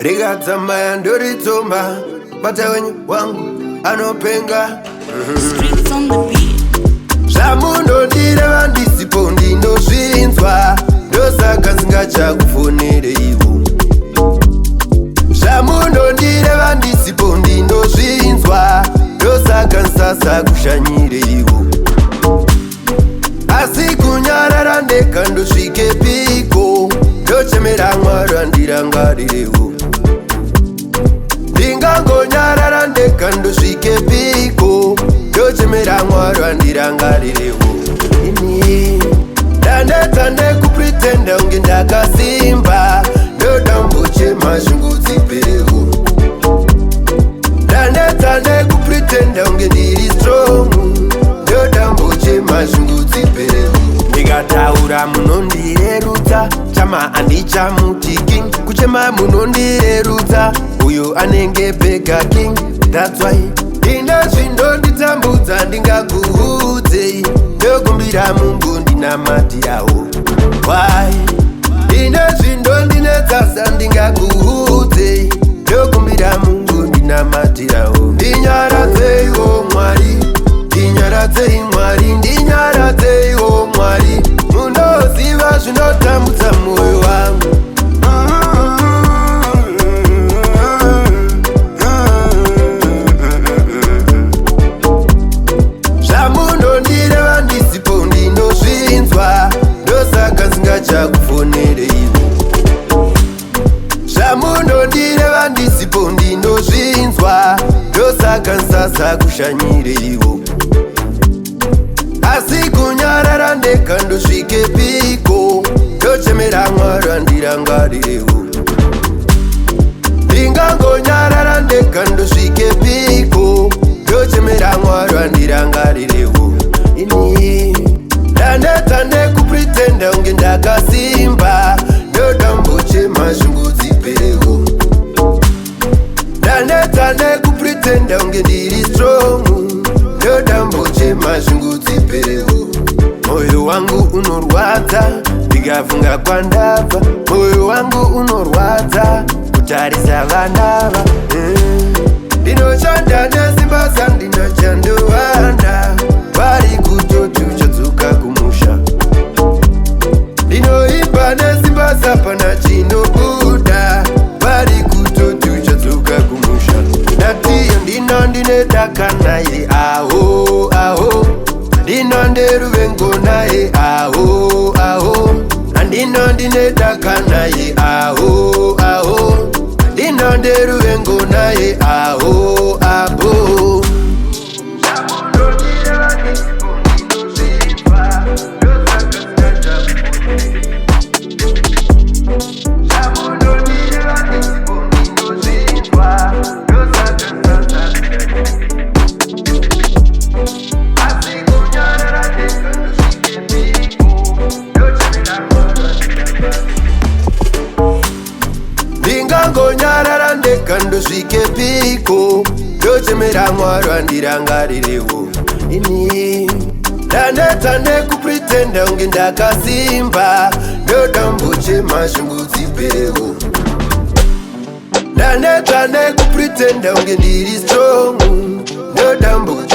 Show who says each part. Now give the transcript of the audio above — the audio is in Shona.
Speaker 1: Rikadzama yandoritsoma bata wenyu wangu anopenga.
Speaker 2: Streets on the beat.
Speaker 1: Zvamunondireva ndisipo ndinozvinzwa, ndosaka ndingachakufonereiwo. Zvamunondireva ndisipo ndinozvinzwa, ndosaka ndisasakushanyireiwo. Asi kunyarara ndega ndosvike piko? Ndochemera Mwari andirangarirewo. Ndingangonyarara ndega ndosvike piko? Ndochemera Mwari andirangarirewo. Ini ndaneta nekupretenda kunge ndakasimba, ndodambochema shungu dziperewo. Ndaneta nekupretenda kunge ndiri strong, ndodambochema shungu dziperewo. Ndikataura munondirerutsa, chama handichamuti king. Kuchema munondirerutsa, uyo anenge Burger King. That's why ndine zvindonditambudza ndingakuudzei, ndokumbira Mungu ndinamatirawo. Why ndine zvindondinetsasa ndingakuudzei, ndokumbira Mungu ndinamatirawo. Ndinyaradzeiwo Mwari, ndinyaradzei Mwari, ndinyaradzeiwo Mwari. Munoziva zvinotambudza mwoyo wangu. Zvamunondireva ndisipo ndinozvinzwa, ndosaka ndingachakufonereiwo. Zvamunondireva ndisipo ndinozvinzwa, ndosaka ndisasakushanyireiwo. Asi kunyarara ndega ndosvike piko? Ndochemera Mwari andirangarirewo. Ndingangonyarara ndega ndosvike piko? Ndochemera Mwari andirangarirewo. Ini ndaneta nekupretenda kunge ndakasimba, ndodambochema shungu dziperewo. Ndaneta nekupretenda kunge ndiri strong, ndodambochema shungu dziperewo. Mwoyo wangu unorwadza ndikafunga kwandabva, mwoyo wangu unorwadza kutarisa vanava. Ndinoshanda nesimba sandina chandowanda, vari kutoti uchadzoka kumusha. Ndinoimba nesimba sapana chinobuda, vari kutoti uchadzoka kumusha. Ndatiyo ndino ndine daka naye aho aho, ndino nderuvengo naye aho aho, andino ndine daka naye aho aho, ndino nderuvengo naye aho aho. Ndingangonyarara ndega ndosvike piko? Ndochemera Mwari andirangarirewo. Ini ndaneta nekupretenda kunge ndakasimba, ndodambochema shungu dziperewo. Ndaneta nekupretenda kunge ndiri strong, ndodambochema.